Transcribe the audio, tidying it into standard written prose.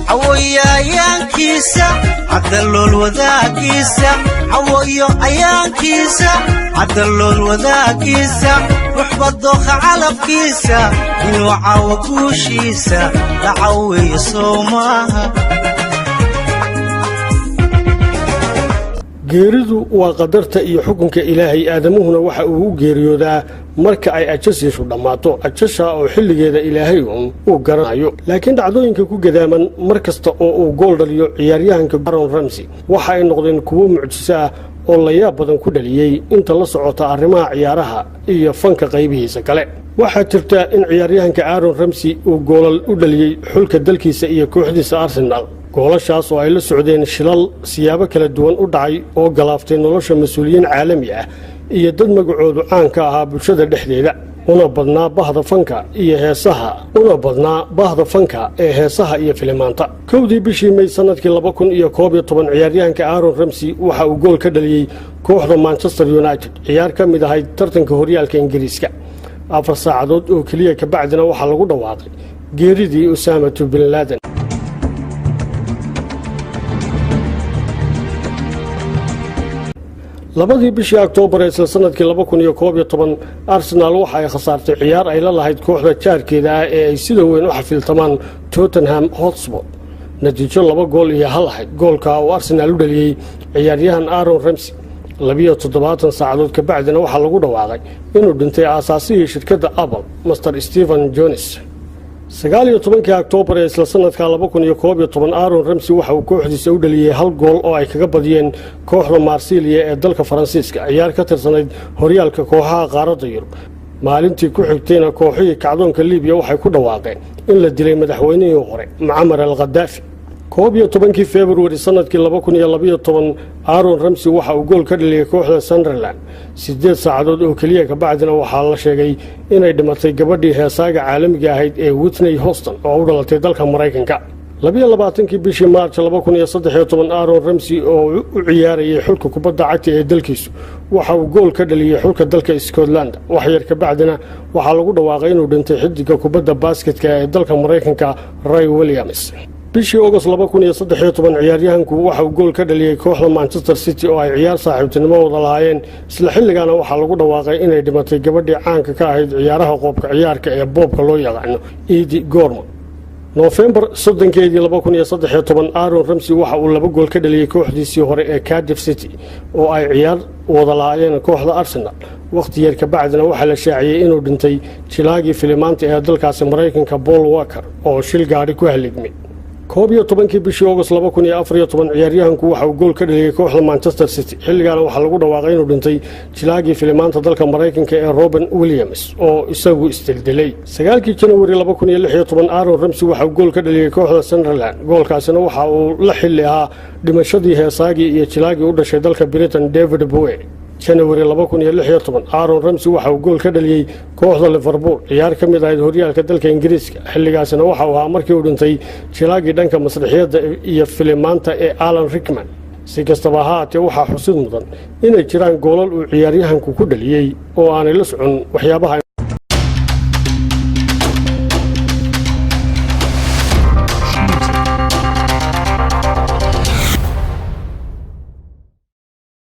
Cawoyo ayaankiisa, cadalool wadaagiisa. Cawoyo ayaankiisa, cadalool wadaagiisa. Ruxba dookha calabkiisa, inuu caawo guushiisa la caweeyo soo maaha. Geeridu waa qadarta iyo xukunka Ilaahay. Aadamuhuna waxa uu u geeriyoodaa marka ay ajashiisu dhammaato, ajasha oo xilligeeda Ilaahay uun uu garanayo. Laakiin dhacdooyinka ku gadaaman mar kasta oo uu gool dhaliyo ciyaaryahanka Aaron Ramsey waxa ay noqdeen kuwo mucjiso ah oo layaab badan ku dhaliyey inta la socota arrimaha ciyaaraha iyo fanka qaybihiisa kale. Waxaa jirta in ciyaaryahanka Aaron Ramsey uu goolal u dhaliyey xulka dalkiisa iyo kooxdiisa Arsenal, goolashaas oo ay la socdeen shilal siyaabo kala duwan u dhacay oo galaaftay nolosha mas-uuliyiin caalami ah iyo dad magacoodu caan ka ahaa bulshada dhexdeeda, una badnaa bahda fanka iyo heesaha, una badnaa bahda fanka ee heesaha iyo filimaanta. 1dii bishii May sanadkii 2011, ciyaaryahanka Aaron Ramsey waxa uu gool ka dhaliyey kooxda Manchester United ciyaar ka mid ahayd tartanka horyaalka Ingiriiska. 4 saacadood oo keliya kabacdina waxaa lagu dhawaaqay geeridii Usaamatu bin Laaden. 2dii bishii Oktoobar ee isla sanadkii 2011, Arsenaal waxa ay khasaartay ciyaar ay la lahayd kooxda jaarkeeda ah ee ay sida weyn u xafiiltamaan, Tottenham Hotspur, natiijo 2 gool iyo 1 ahayd. Goolka uu Arsenaal u dhaliyey ciyaaryahan Aaron Ramsey. 72 saacadood kabacdina waxaa lagu dhawaaqay inuu dhintay aasaasihii shirkadda Apple, Mister Stephen Jones. 19kii Oktoobar ee isla sanadka 2011, Aaron Ramsey waxa uu kooxdiisa u dhaliyey hal gool oo ay kaga badiyeen kooxda Marsiiliya ee dalka Faransiiska, ciyaar ka tirsanayd horyaalka kooxaha qaaradda Yurub. Maalintii ku xigtayna kooxihii kacdoonka Libiya waxay ku dhawaaqeen in la dilay madaxweynihii hore, Mucamar al Khadaafi. 11kii Februari sanadkii 2012, Aaron Ramsey waxa uu gool ka dhaliyey kooxda Sunderland. 8 saacadood oo keliya kabacdina waxaa la sheegay inay dhimatay gabadhii heesaaga caalamiga ahayd ee Whitney Houston oo u dhalatay dalka Maraykanka. 22kii bishii Maarj 2013, Aaron Ramsey oo u ciyaarayay xulka kubadda cagta ee dalkiisu waxa uu gool ka dhaliyey xulka dalka Scotland. Waxyar kabacdina waxaa lagu dhawaaqay inuu dhintay xidiga kubadda basketka ee dalka Maraykanka, Ray Williams. Bishii Ogost 2013, ciyaaryahanku waxa uu gool ka dhaliyey kooxda Manchester City oo ay ciyaar saaxiibtinimo wada lahaayeen. Isla xilligaana waxaa lagu dhawaaqay inay dhimatay gabadhii caanka ka ahayd ciyaaraha qoobka ciyaarka ee boobka loo yaqaano, Eydie Gorme. Noofembar 30keedii 2013, Aaron Ramsey waxa uu laba gool ka dhaliyey kooxdiisii hore ee Cardiff City oo ay ciyaar wada lahaayeen kooxda Arsenal. Wakhti yar kabacdina waxaa la shaaciyey inuu dhintay jilaagii filimaanta ee dalkaasi Maraykanka, Paul Walker, oo shil gaadhi ku haligmay. 11kii bishii Ogost 2014, ciyaaryahanku waxa uu gool ka dhaliyey kooxda Manchester City. Xilligaana waxaa lagu dhawaaqay inuu dhintay jilaagii filimaanta dalka Maraykanka ee Robin Williams oo isagu isdildilay. 9kii Janawari 2016, Aaron Ramsey waxa uu gool ka dhaliyey kooxda Sunderland. Goolkaasina waxa uu la xilli ahaa dhimashadii heesaagii iyo jilaagii u dhashay dalka Britain, David Bowie. Janawari 2016, Aaron Ramsey waxa uu gool ka dhaliyey kooxda Liverpool ciyaar ka mid ahayd horyaalka dalka Ingiriiska. Xilligaasina waxa uu ahaa markii uu dhintay jilaagii dhanka masraxiyadda iyo filimaanta ee Alan Rickman. Si kastaba ha haatee, waxaa xusid mudan inay jiraan goolal uu ciyaaryahanku ku dhaliyey oo aanay la socon waxyaabaha.